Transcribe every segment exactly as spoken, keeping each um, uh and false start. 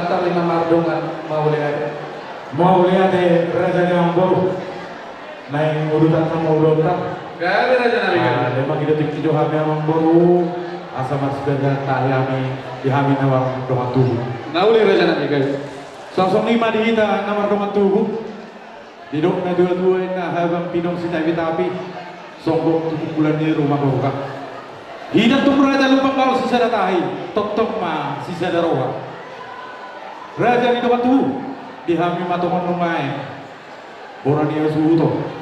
Tarima mardongan, mauliate. Mauliate, raja ni amangboru. Naeng udutan hamu ulaonta. Gabe, raja nami, gabe. Ah, memang ida tingki do hami amangboru, asa marsibaga tahi hami, di hami na mardongan tubu. Na uli, raja nami, gabe. Songon i ma di hita na mardongan tubu. Didok natuatua inna, habang pinong sitapitapi, songgop tu pukulan ni ruma gorga. Hita tung raja Lumban Baos sisada tahi, tongtong ma sisada roha. Raja ni dongan tubu, di hami ma tongon nuaeng, bona ni hasuhuton.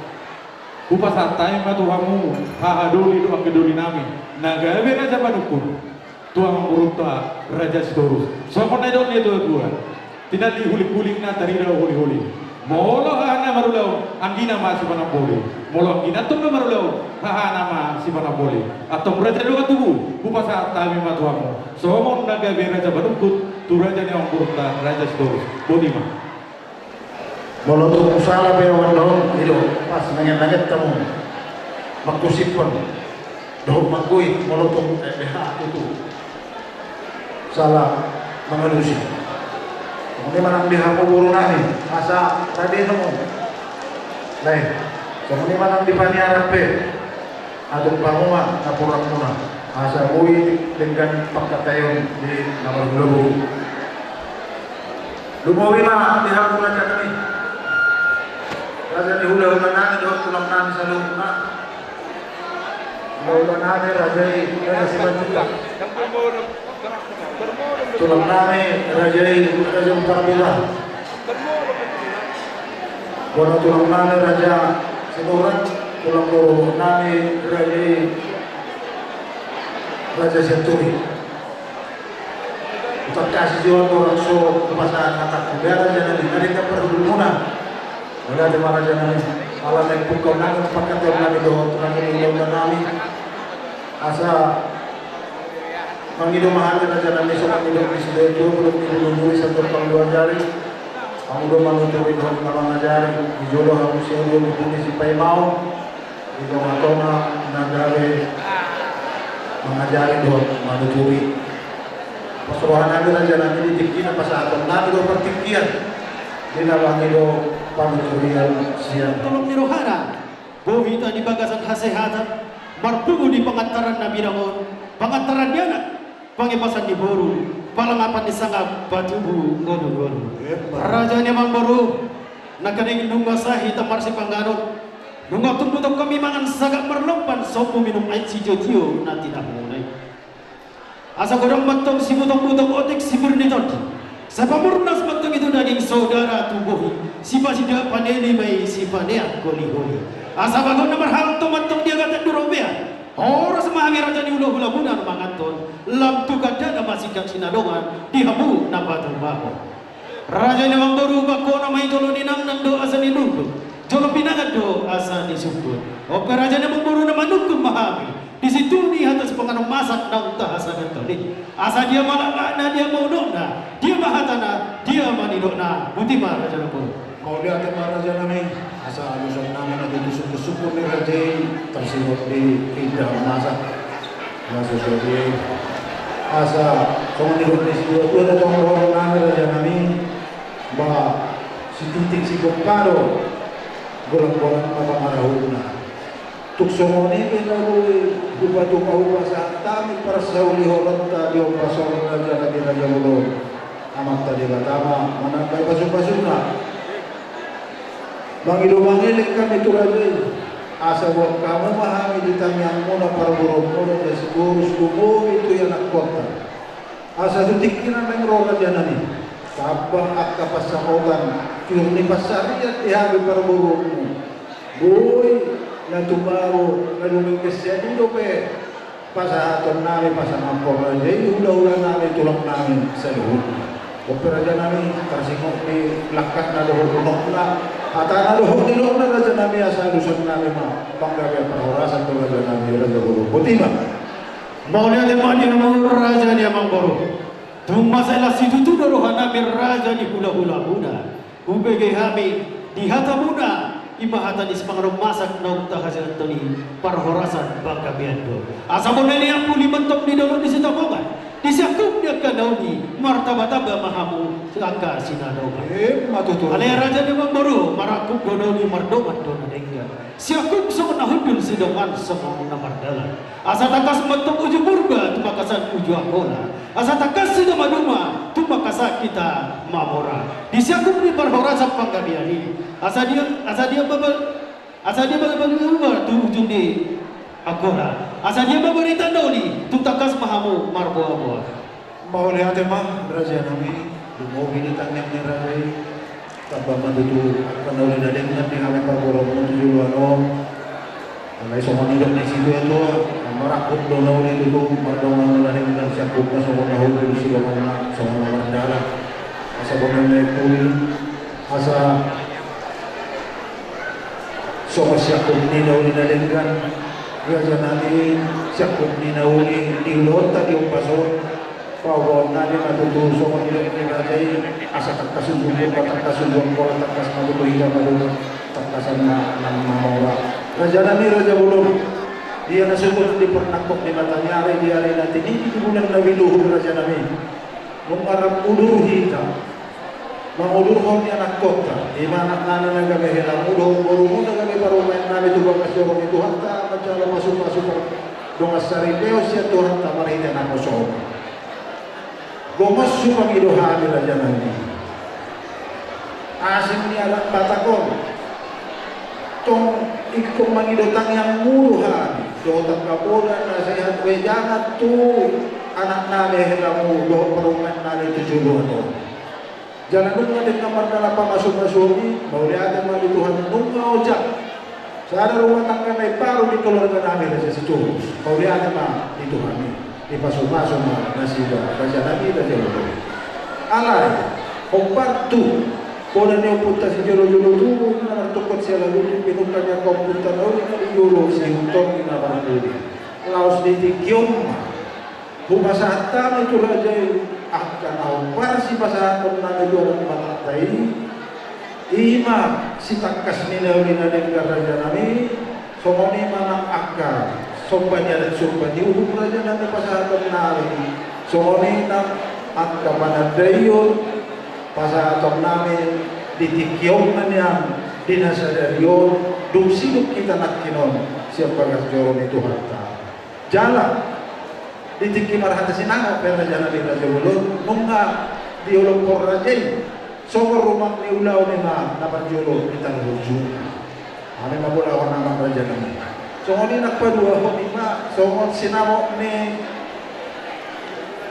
Hupasahat hami ma tu hamu haha doli dohot anggi doli nami na gabe raja manungkun. Tu amangborunta Raja Sitorus. Songon na nidok ni natuatua: Tinallik hulinghuling na tarida holiholi. Molo haha na marulaon, anggina ma sipanamboli. Molo anggina antong na marulaon, hahana ma sipanamboli. Antong raja ni dongan tubu, hupasahat hami ma tu hamu songon na gabe raja manungkun tu raja ni amangborunta Raja Sitorus. Boti ma. Molo tung sala pe ahu annon, i do pas mangenanget hamu mangkusiphon dohot mangguit, molo tung, eh, beha tutu sala mangalusi. Songon i ma nang di hamu boru nami, asa rade hamu. Lae, songon i ma nang di paniaran pe. Atur hamu ma napuran muna, asa boi denggan pangkataion di na marhula boru. Lumobi ma di hamu raja nami, raja ni hulahula nami dohot tulang nami saluhutna. Hulahula nami, raja i, raja Simanjuntak. Tulang nami, raja i, raja Umparbila. Bona tulang nami, raja Sinurat. Tulang boru nami, raja i, raja Sianturi. Hutangkasi jo andorang so hupasahat hatangku be, raja nami, na denggan parhundulmuna. Mauliate ma, raja nami. Ala naeng pungkaon nami, pangkataion nami dohot raja ni hulahula nami, asa mangido ma hami, raja nami, songon nidok ni situatua: Bulung ni bulu duri, sandok pangido ajari. Hamu do manuturi dohot na mangajari. Di jolo hamu sian ujung, di pudi sipaimaon, di tongatonga na gabe mangajari dohot manuturi. Pos roha nami, raja nami, di tingki na pasahaton nami do partingkian, di na mangido panuturian sian holong ni rohana. Boi hita di bagasan hasehatan, marpungu di pangantaran na bidang on, pangantaran ni anak, pangibasan ni boru, palangapan ni sangap, patubu ngolungolu. Emma. Raja ni amangboru, nangkaning nunga sae hita marsipanganon, nunga tumbu tong hami mangan sagat marlompan, sombu minum aek sijotio na tinapumuna i. Asa godang ma antong sibutongbutongan otik sipir ni tondi. Sai pamurnas ma antong i tu daging, saudara tu bohi, sipasindak panele ma i sipaneang holiholi. Asa bagot na marhalto ma antong di agatan ni robean. Horas ma hami raja ni hulahulamuna na manganhon, lam tu gandana ma singkat sinadongan di hamu na patupahon. Raja ni amangboru, bangkona ma i jolo ninangnang do asa ninungnung, jolo pinangan do asa nisungkun. On pe raja ni amangboru, na manungkun ma hami di situtu ni hata sipanganon masak naung tahasahathon i. Asa dia ma langkatna, dia ma unokna, dia ma hatana, dia ma nidokna. Boti ma, raja ni amangboru. Mauliate ma, raja nami. Asa alusan nami na tutu sungkunsungkun ni raja i, tarsingot di indahan masak. Asa songon i, asa songon nidok ni situatua, na tong roha nami, raja nami, ba sititik sigompa do golanggolang na pangarahutna. Tung songon i pe na boi hupatupa, hupasahat hami parsaulihononta di ombas on, raja nami, raja bolon. Amanta Debata ma manambai pasupasuna. Mangido mangelek hami tu raja i, asa boan hamu ma hami di tangiangmuna, parboruonmuna, Raja Sitorus, lumobi tu ianakkonta. Asa tu tingki na naeng ro, raja nami, tambah angka pansamotan, tiur ni pansarian di hami parboruonmu. Boi na tumaru na dumenggan sian i dope pasahaton nami, pasangaphon raja i hulahula nami, tulang nami saluhutna. On pe raja nami, tarsingot di langkatna dohot unokna, hatana dohot nidokna, raja nami, asa alusan nami ma panggabean parhorasan tu raja nami, raja bolon. Boti ma. Mauliate ma di hamu raja ni amangboru. Tung mansai las situtu do roha nami raja ni hulahulamuna. Hubege hami di hatamuna, i ma hata ni sipanganon masak naung tahasahathon i, parhorasan panggabean do. Asa bona ni ampuli ma antong di dolok ni Sitapongan, di siangkup ni angka na uli, martambatamba ma hamu Angka sinadongan. Emma tutu. Alai raja ni amangboru, marangkup do na uli, mardongan do na denggan. Siangkup songon na hundul, sidongan songon na mardalan. Asa tangkas ma antong uju Purba, tumangkasan uju Angkola. Asa tangkas hita maduma, tumangkasan hita mamora. Di siangkup ni parhorasan panggabean i. Asa dia, asa dia baba-, asa dia baba-, baba-, tu ujung ni Angkola. Asa dia ma barita na uli, tung tangkas ma hamu marboa-boa. Mauliate ma, raja nami, lumobi di tangiang ni raja i. Tamba ma tutu angka na uli na denggan di hami parboruonmu tu joloan on. Alai songon nidok ni situa-tua, na marangkup do na uli tutu, mardongan do na denggan, siangkup na songon na hundul, sidongan na songon na mardalan. Asa boan na i puli, asa songon siangkup ni na uli na denggan, raja nami, siangkup ni na uli di ulaonta di ombas on. Paboaon nami ma tutu songon nidok ni raja i, asa tangkas uju Purba, tangkas uju Angkola, tangkas ma tutu hita maduma, tangkasan ma nang mamora. Raja nami, raja bolon, ia na sogot di parnangkok ni mata ni ari, di ari na tiniti, di bulan na biluhur, raja nami, nunga rap udur hita. Mangudurhon ni anakkonta, ima anak nami na gabe helamu, dohot borumu na gabe parumaen nami tu bagas joro ni Tuhanta, manjalo pasu-pasu pardongan saripeon sian Tuhanta marhite naposo on. Gomos hupangido hami, raja nami, asing ni adat Batak on. Tong ingkon mangido tangiangmu do hami, dohot angka poda na sehat, wejangan tu anak nami helamu dohot parumaen nami tu joloan on. Jala nunga denggan mardalan pamasu-pasuon i, mauliate ma di Tuhan, nunga ojak sada rumah tangga na imbaru di keluarga nami Raja Sitorus. Mauliate ma di Tuhan i, dipasu-pasu ma nasida, raja nami, raja bolon. Alai hombar tu poda ni ompunta sijolo-jolo tubu na martungkot sialaluling, pinungka ni angka ompunta na uli na di jolo, Sihuntor ni na marpudi. Laos di tingki on ma hupasahat hami tu raja i angka na hombar sipasahaton nami tu adat Batakta i. Ima sitangkas ni na uli na denggan, raja nami, songon i ma nang angka somba ni adat, somba ni uhum, raja nami, pasahaton nami. Songon i nang angka panandaion pasahaton nami di tingki on ma nian, di na sadari on, dung sidung hita nangkin on sian bagas joro ni Tuhanta. Jala di tingki marhata sinamot pe, raja nami, raja bolon, nunga diolophon raja i songon rumang ni ulaon i ma na parjolo di tano Torujuk. Hami ma bolahon, amang, raja nami. Songon i nang paduahon i ma songon sinamot ni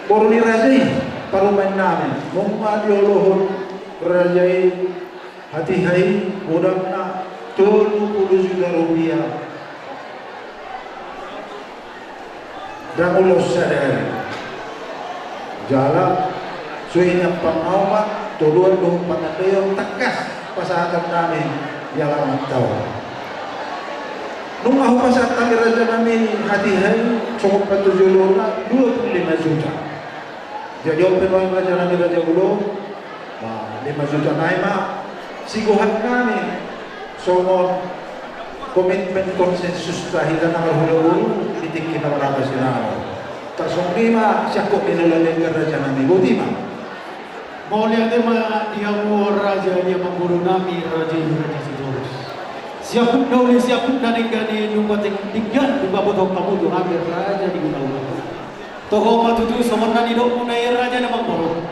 boru ni raja i, parumaen nami, nunga diolohon raja i hatiha i godangna tolu pulu juta rupiah. Ndang ulos sadari. Jala suhi ni ampang na opat, todoan dohot panandaion tangkas pasahaton nami di alaman taon. Nunga hupasahat hami, raja nami, hatiha i songon patujolona dua pulu lima juta. Jadi on pe nuaeng, raja nami, raja bolon, ma lima juta nai ma sigohan nami songon komitmen konsensusta hita na marhula boru di tingki na marhata sinamot. Tarsongon i ma siangkup ni na uli na denggan, raja nami, boti ma. Mauliate ma di hamu, raja ni amangboru nami, raja i, Raja Sitorus. Siangkup na uli, siangkup na denggan i nunga denggan dipabotohon hamu tu hami, raja di hulahula. Toho ma tutu songon na nidokmuna i, raja ni amangboru.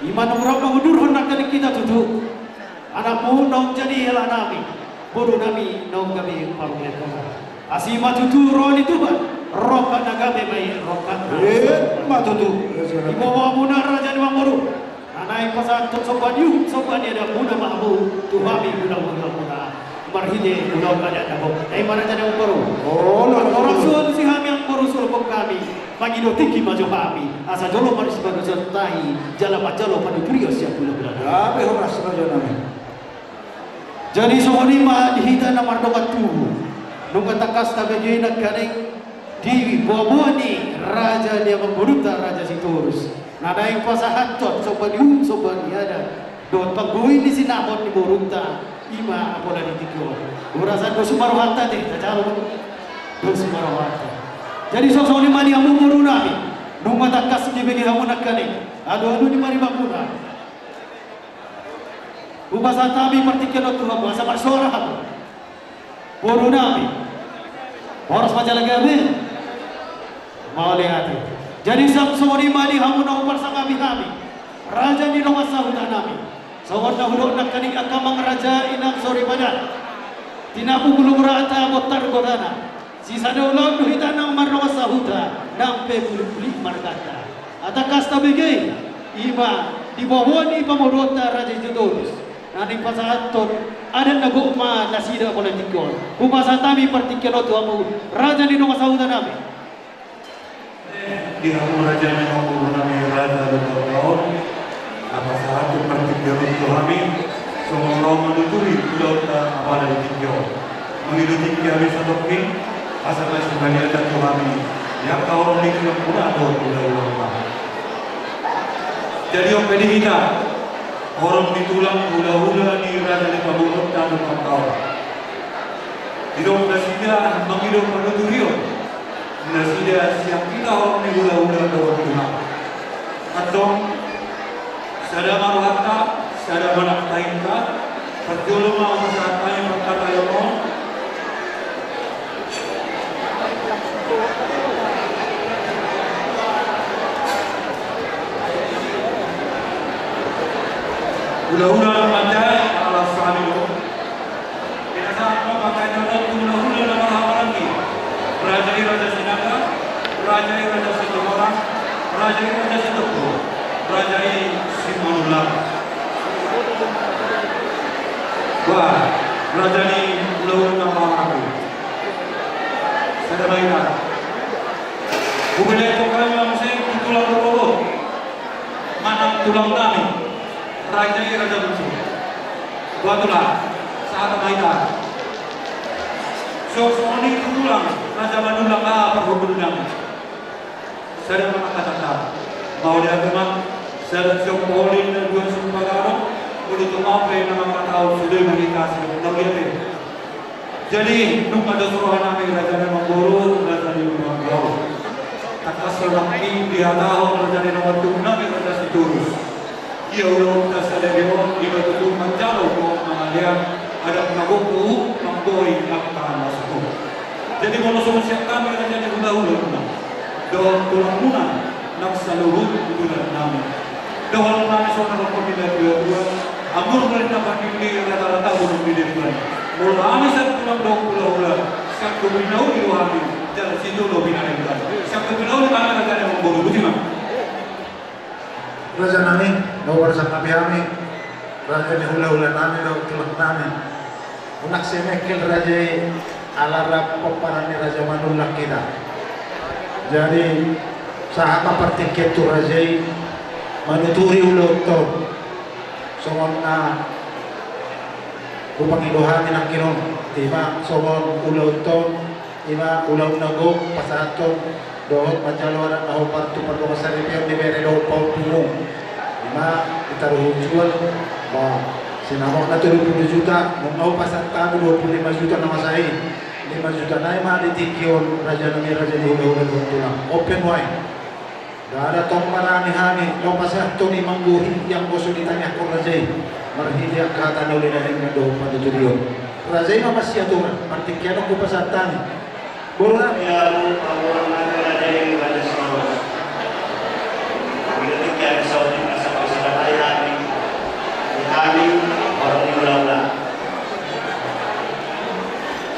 Ima nunga rap mangudurhon nangkin hita tutu. Anakmu naung jadi hela nami, boru nami naung gabe parumaen. Asi ma tutu roha ni Tuhan, rongkap na gabe ma i rongkap na. Emma tutu. Diboto hamuna, raja ni amangboru, na naeng pasahathon somba ni uhum, somba ni adat muna ma hamu tu hami, muna, muna, muna. Marhite ulaon adat na gok. Ima, raja ni amangboru. Olo, olo. Torang suan si hami amangboru, suan hami. Mangido tingki ma jo hami, asa jolo ma disi pandosan tahi, jala manjalo panuturion sian hulahula. Gabe horas, raja nami. Jadi songon i ma di hita na mardongan tubu. Nunga tangkas tabege nangkaning di boaboa ni raja ni amangborunta, Raja Sitorus, na naeng pasahathon somba ni uhum, somba ni adat dohot panggohi ni sinamot ni borunta, ima apala di tingki on. Ulaon dos ma rohanta, ate, tajalo dos ma rohanta. Jadi songon i ma di hamu boru nami, nunga tangkas dibege hamu nangkaning alu-alu ni maribanmuna. Hupasahat hami partingkian on tu hamu, asa marsoara hamu. Boru nami. Horas ma jala gabe. Mauliate. Jadi songon i ma di hamu na huparsangapi hami, raja ni dongan sahuta nami. Songon na hudok nangkaning angka amang raja, inang soripada, tinapu bulung rata, bontar gotana. Sisada ulaon do hita nang mardongan sahuta, nang pe bulikbulik marganta. Asa tangkas tabege i ma di boaboa ni pamoruonta Raja Sitorus, na nipasahathon adat na gok ma nasida molo tingki on. Hupasahat hami partingkian on tu hamu, raja ni dongan sahuta nami. Di hamu raja ni dongan sahuta nami, raja ni dongan sahuta on. Hupasahat partingkian on tu hami, songon ulaon manuturi ulaonta apala di tingki on. Mangido tingki hami satongkin, asa na sibalian da tu hami, di angka horong ni tulang muna dohot hulahula. Jadi on pe di hita, horong ni tulang, hulahula ni raja ni pamoruonta tu angka on. Didok nasida mangido panuturion, nasida sian hita horong ni hulahula dohot tulang. Antong, sada ma rohanta, sada ma nang tahinta. Parjolo ma hupasahat hami pangkataion on. Hulahula na manjae, ala sahami do. Pinasahat ma pangkataion on tu hulahula na marhahamaranggi. Raja i Raja Sinaga, raja i Raja Situmorang, raja i Raja Sitompul, raja i Simanullang. Bah, raja ni hulahula na marhahamaranggi. Sada ma hita. Hubege hami ma muse tu tulang rorobot manang tulang nami, raja i Raja Bungsu. Bah tulang, sahat ma hita. Songon i tu tulang Raja Manullang, aha parhobun nami. Sada ma hatanta. Mauliate ma, sada siompa uli, na dua siompa garo. Molo tung au pe na mangkatahon, sude ma hita, sude ma hita. Jadi nunga dos roha nami raja ni amangboru, raja ni amangboru. Tangkas roha nami dihatahon raja ni amangboru nami Raja Sitorus. Ia ulaonta sadari on, ima tutu manjalo dohot mangalean adat na gok tu mamboi angka na sogot. Jadi molo songon sian hami raja ni hulahula muna dohot tulang muna nang saluhut tulang nami. Dohonon nami songon na didok ni natuatua, amur ma na pandingding, rata-rata bulung di demban. Molo hami sian tulang dohot hulahula, sian tu pinauli do hami, jala sijolo pinadenggan. Sian tu pinauli hami raja ni amangboru, botima. Raja nami, na huparsangapi hami, raja ni hulahula nami dohot tulang nami. Unang sai mengkel raja i, ala rap pomparan ni Raja Manullang hita. Jadi sahat ma partingkian tu raja i, manuturi ulaonta on. Songon na hupangido hami nangkin on, ima songon ulaonta on, ima ulaon na gok pasahathon dohot manjalo adat na hombar tu pardongan saripeon ni bere dohot pahompu. Ima ditaruhon jual, ba, sinamot na tolu pulu juta, nunga hupasahat hami dua pulu lima juta na masa i. Lima juta nai ma di tingki on raja nami, raja ni hulahula dohot tulang. On pe nuaeng. Ndada tong barani hami laho pasahathon i manggohi, ianggo so ditangiangkon raja i marhite angka hata na uli na denggan dohot panuturion. Raja i ma masiaturan, partingkian on hupasahat hami. Boru nami. Ia, boru nami raja i Raja Sitorus. Di tingki hami saotik asa pasahat hami, di hami horong ni hulahula.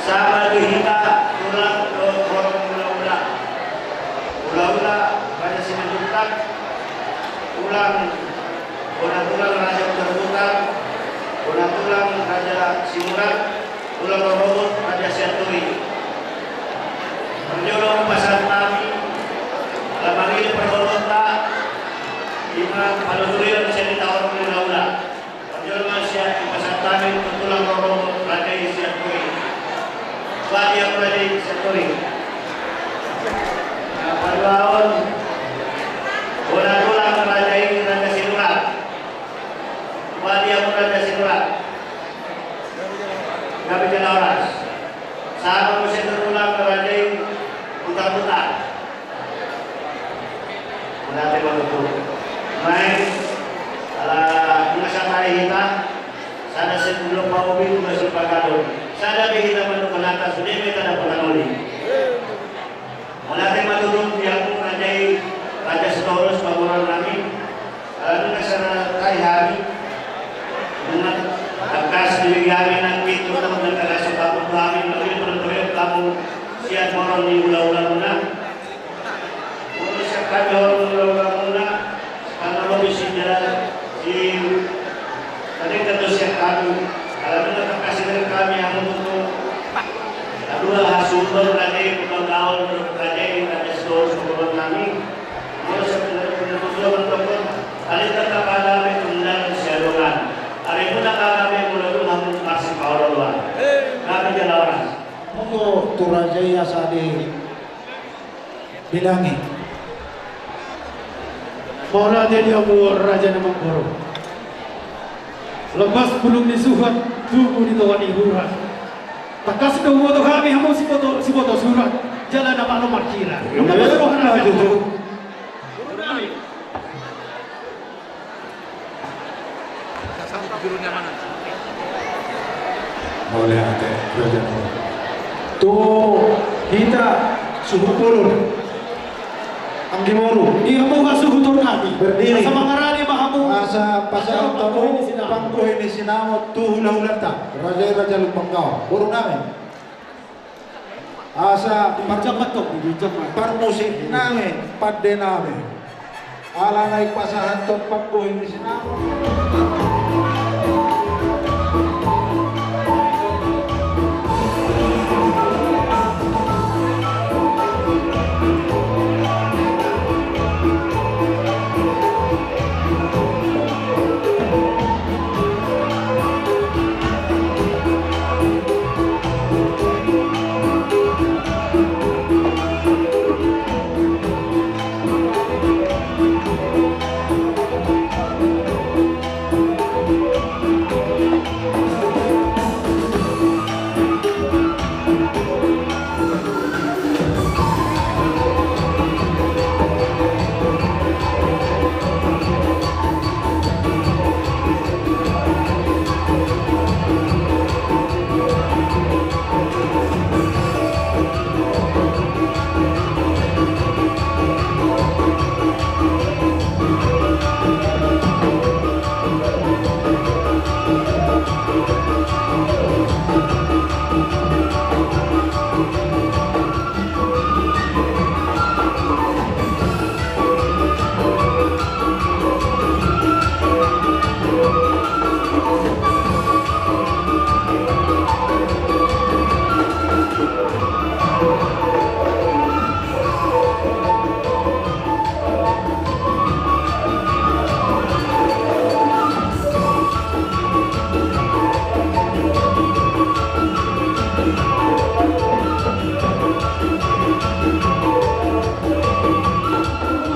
Sahat ma tu hita tulang dohot horong ni hulahula. Hulahula Raja Simanjuntak, tulang, bona tulang Raja Putarputar, bona tulang Raja Sinurat, tulang rorobot Raja Sianturi. Parjolo hupasahat hami, ala marhite parhorongta, ima panuturion sian hita horong ni hulahula. Parjolo ma sian hupasahat hami tu tulang rorobot raja i Sianturi. Bah di hamu raja i Sianturi. Na paduahon, bona tulang raja i Raja Sinurat. Bah di hamu raja Sinurat. Gabe jala horas. Sahat ma muse tu tulang raja i Putarputar. Mauliate ma tutu. Naeng, ala nunga sahat hita, Sada be hita mandokhon hata, sude ma hita dapotan oli. Mauliate ma tutu di hamu raja i, Raja Sitorus, pamoruon nami. Alana nunga sarahi hami, nunga tangkas dibege hami nang pintu, nunga tangkas pamoruon hami, nunga pintu, nunga pintu, sian horong ni hulahula muna. Molo sian hami horong ni hulahula muna, angka na lobi sinjala, si, paling ketu sian hami, alana nunga tangkas dibege hami hamu tutu. Dua hasuhuton raja i, panggabean raja i, Raja Sitorus, pamoruon nami. Molo sian hami tutu mandok, alai tetap ada me tundan siadongan. Ari muna kaga me molo dung hamu marsipaolooloan. Kami jala oras. Molo tu raja i asa dibilangi. Mauliate di hamu raja na mamboru. Lepas bulung ni suhat, tubu di toha ni hurat. Tangkas do huboto hami hamu siboto, siboto surat. Jala na malo markira. Lepas roha na tutu. Mauliate, raja. Tu hita suhut bolon. Anggi boru. Ia mauliate suhut on hami. Berdiri. Asa mangarade ma hamu. Asa pasahat hamu panggohi ni sinamot tu hulahulanta. Raja i raja Lumban Gaol. Boru nami. Asa par-, parmusik nami, pande nami. Alana i pasahathon panggohi ni sinamot.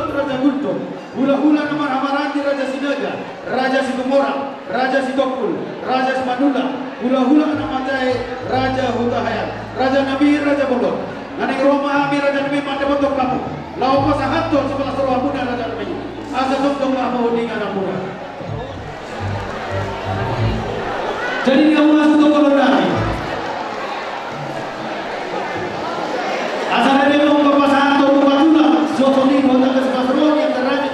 Raja Gultom, hulahula na marhahamaranggi Raja Sinaga, Raja Situmorang, Raja Sitompul, Raja Simanullang, hulahula na manjae Raja Hutahaean, raja nami Raja Bolon. Naeng ro ma hami raja nami mandapothon hamu. Laho pasahathon sipalas rohamuna raja nami. Asa tongtong ma hamu di ingananmuna. Jadi dia masuk ke Bolon nami. Asa na dia mau papasahan tu rumah tulang, sosok ni kota ke sepas roh yang terakhir.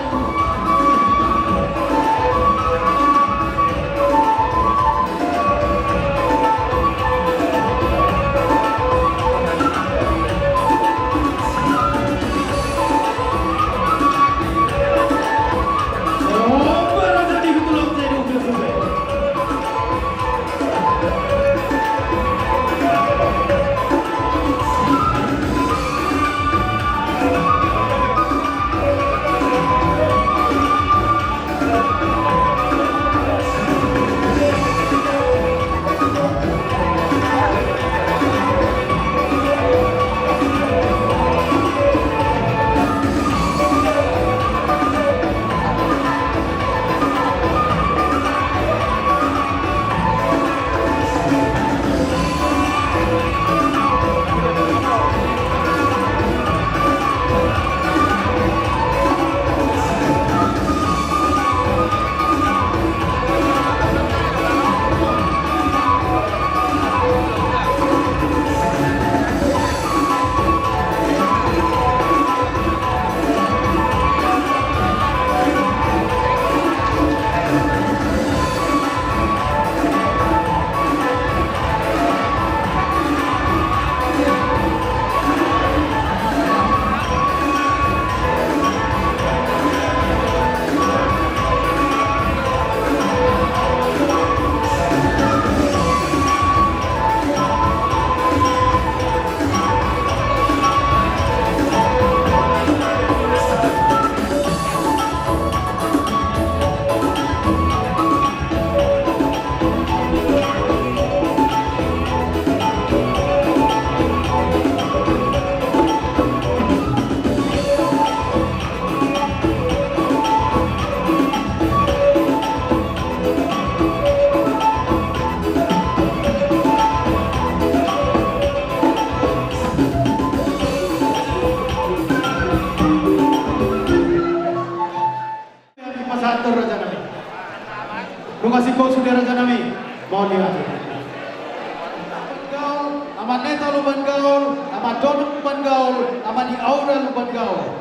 Dung asi ho sude raja nami, mauliate. Lumban Gaol, Ama Neta Lumban Gaol, Ama Dono Lumban Gaol, Ama ni Aura Lumban Gaol.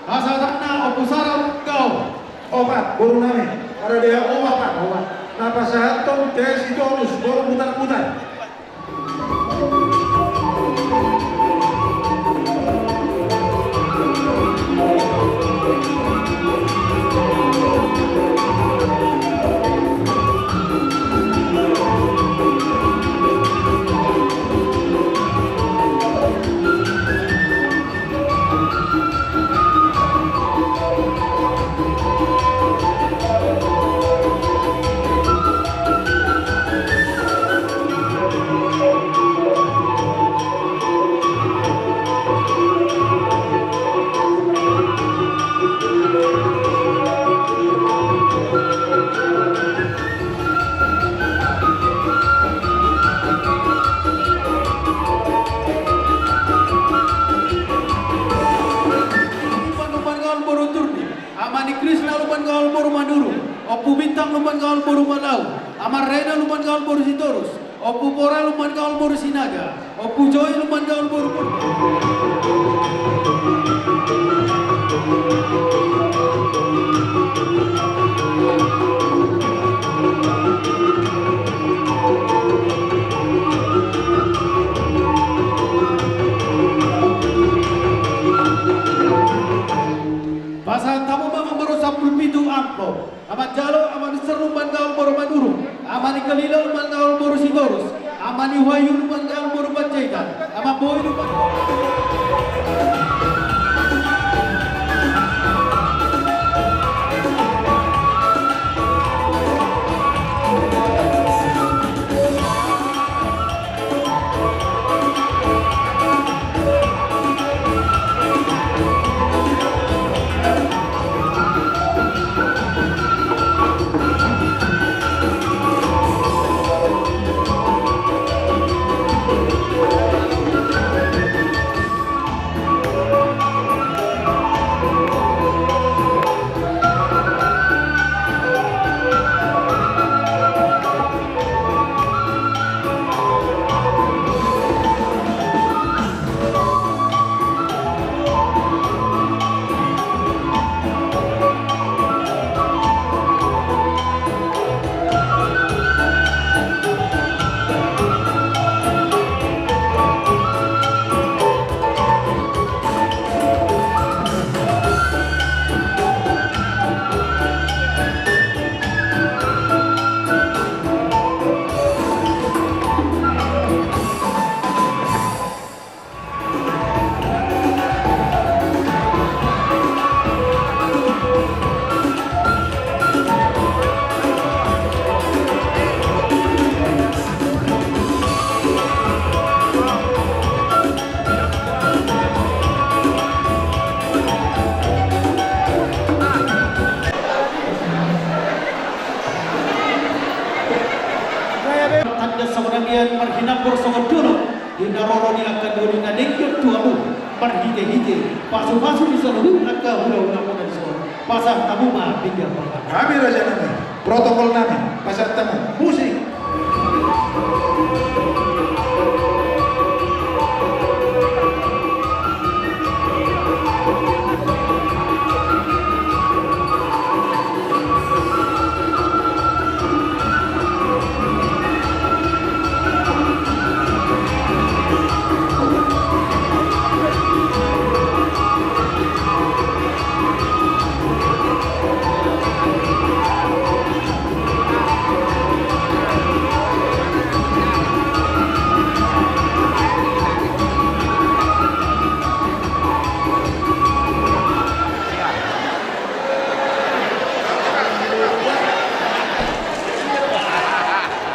Pasahatanna Ompu Sara Lumban Gaol. Opat, boru nami, pada dia opat, opat. Na pasahathon Desi Torus, boru Putar-putar. Lumban Gaol boru Turnip, Ama ni Krisna Lumban Gaol boru Manurung, Ompu Bintang Lumban Gaol boru Malau, Ama Rena Lumban Gaol boru Sitorus, Ompu Pora Lumban Gaol boru Sinaga, Ompu Joy Lumban Gaol boru Purba. Pasahat hamu ma boru sampulu pitu amplop. Ama Jalo, Ama ni Seru Lumban Gaol boru Manurung, Ama ni Kalila Lumban Gaol boru Sitorus, Ama ni Wahyu Lumban Gaol boru Panjaitan, Ama Boy Lumban Gaol. Tanda songon na nian marhinambor songon dolok. Di na roro ni angka doli na denggan tu hamu, marhite-hite pasupasu ni saluhut angka hulahula muna di son. Pasahat hamu ma pinggan pangan. Hami raja nami, protokol nami, pasahat hamu. Musik.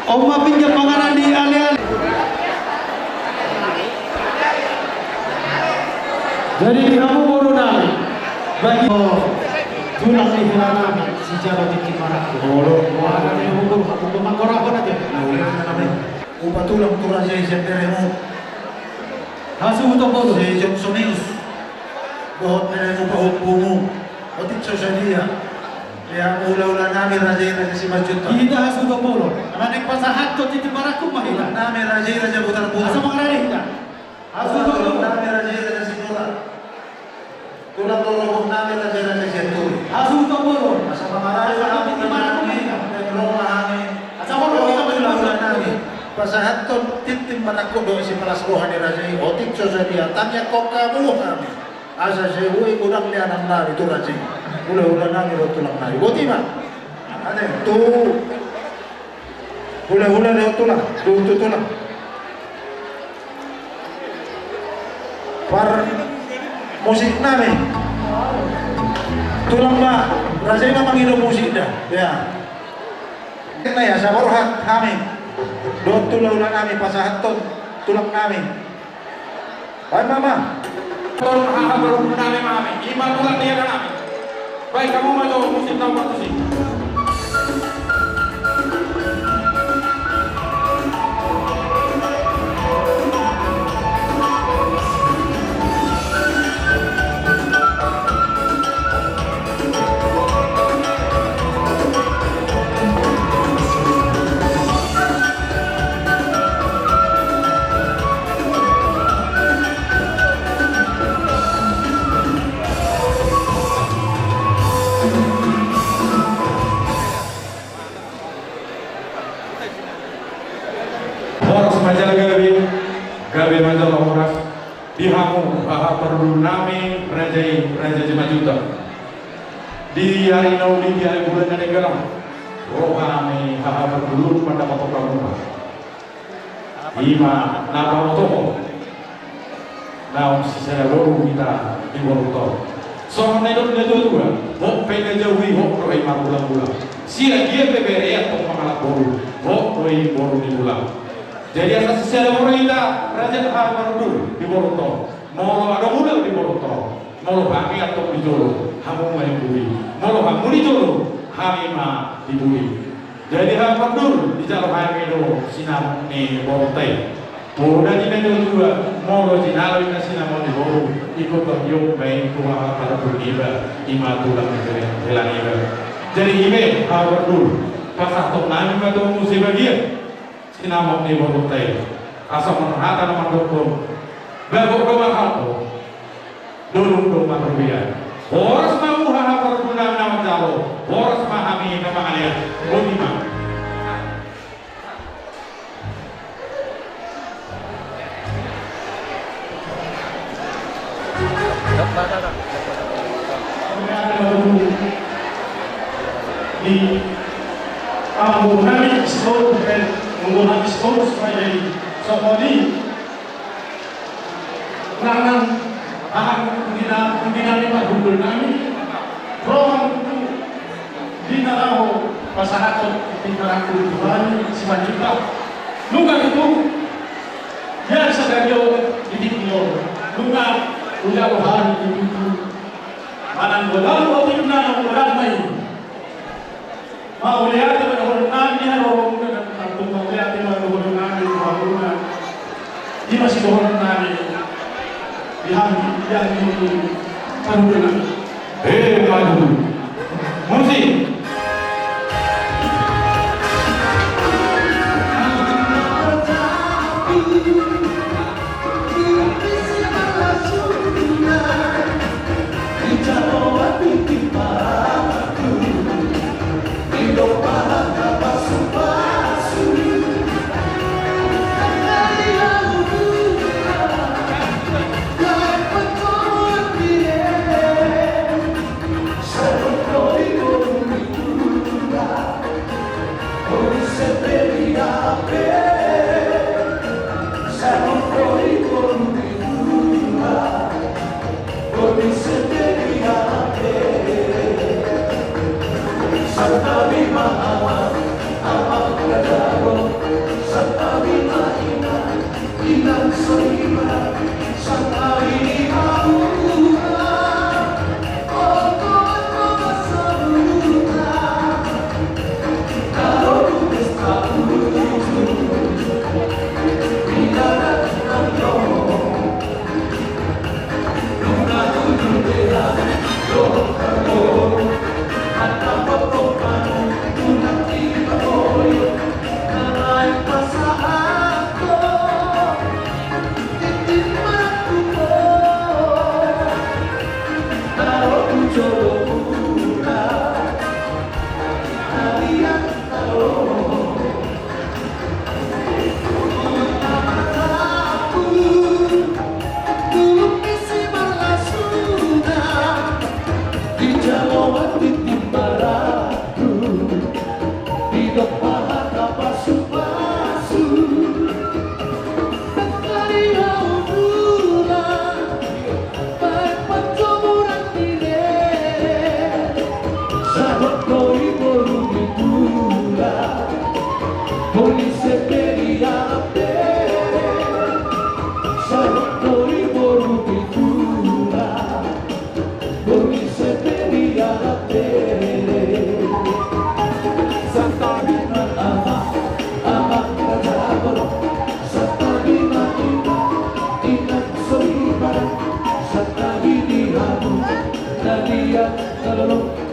On ma pinggan panganan di ale-ale. Jadi di hamu boru nami, bagi tulang ni hela nami, si Jalo tingki marangkup. Olo. Wah, nami boru, hamu mangkorahon aja. Upa tulang tu raja i sian beremu. Hasuhuton boru. Si Johnson News. Dohot beremu pahompumu. Otik so sadia. Ia, hulahula nami raja i Raja Simanjuntak. Hita hasuhuton bolon. Naeng pasahathon tintin marangkup ma hita. Tulang nami raja i Raja Butarbutar. Asa mangarade hita. Hasuhuton bolon. Tulang nami raja i Raja Sinurat. Tulang lologot nami raja i Raja Sianturi. Hasuhuton bolon. Asa mangarade hami, tintin marangkup ma hita. Asa mangarade hami. Asa mangarade hami. Hulahula nami. Pasahathon tintin marangkup dohot sipalas roha ni raja i. Otik so sadia, tangiangkon hamu hami. Asa sai boi godang ni anak nami tu raja i. Hulahula nami dohot tulang nami. Boti ma. Ate, tu hulahula dohot tulang. Tu, tu tulang. Parmusik nami. Tulang ma, raja i ma mangido musik da. Ia. Kena ia, saborhat hami. Dohot hulahula nami pasahathon tulang nami. Baen ma, ma. Tolong haha tolong nami ma hami. Ima tulang dia nami. Baen hamu ma jo musik tau ma musik. Horas ma jala gabe, gabe ma jala horas. Di hamu haha parhundul nami raja i Raja Simanjuntak. Di ari na uli, di ari bulan na denggan, ro hami haha parhundul mandapothon hamu. Ima na pabotohon naung sisada boru hita di borunta on. Songon na nidok ni natuatua, hot pe na jabu i hot do i marhulahula. Sian dia pe bere antong mangalap boru, hot do i boru ni hula. Jadi asa sisada boru hita raja haha parhundul di borunta on. Molo adong hula di borunta on, molo hami antong di jolo, hamu ma di bui. Molo hamu di jolo, hami ma di bui. Jadi haha parhundul, dijalo hami do sinamot ni borunta i. Poda ni natuatua, molo jinalo inna sinamot ni boru, ingkon tong didok ma i tu haha parhundul niba, ima tulang ni hela niba. Jadi i ma haha parhundul, pasahaton nami ma tu hamu sebagian sinamot ni borunta i. Asa songon hata na mandokkon, bagot do marhalto, dolok do marrobean. Horas ma hamu haha parhundul na manjalo, horas ma hami na mangalean. Boti ma. Di ambo nami sipon, ambo nami sipon supaya di sokoni. Nang nang aha, pudina, pudina ni parhundul nami. Roham tu di na laho pasahathon tintin marangkup tu hami Simanjuntak. Nunga tutu ia sadari on di tingki on. Nunga ujalo hami di tingki. Manang godang otik na godang ma i. Mauliate ma dohonon nami di haroronmuna, nang tung mauliate ma dohonon nami di haroronmuna. Ima sidohonon nami di hami, di hami, di hami. He, maju. Musik. Pahata pasupasu. Tangkari au dula. Baen panjomuran ni rere. Sahat do i boru ni dula. Boi semperi alam bere. Sahat do i boru ni dula. Boi semperi alam bere. Santabi ma ama, ama raja bolon. Santabi ma ina, ina soripada. Santabi di hamu na dia na lolo.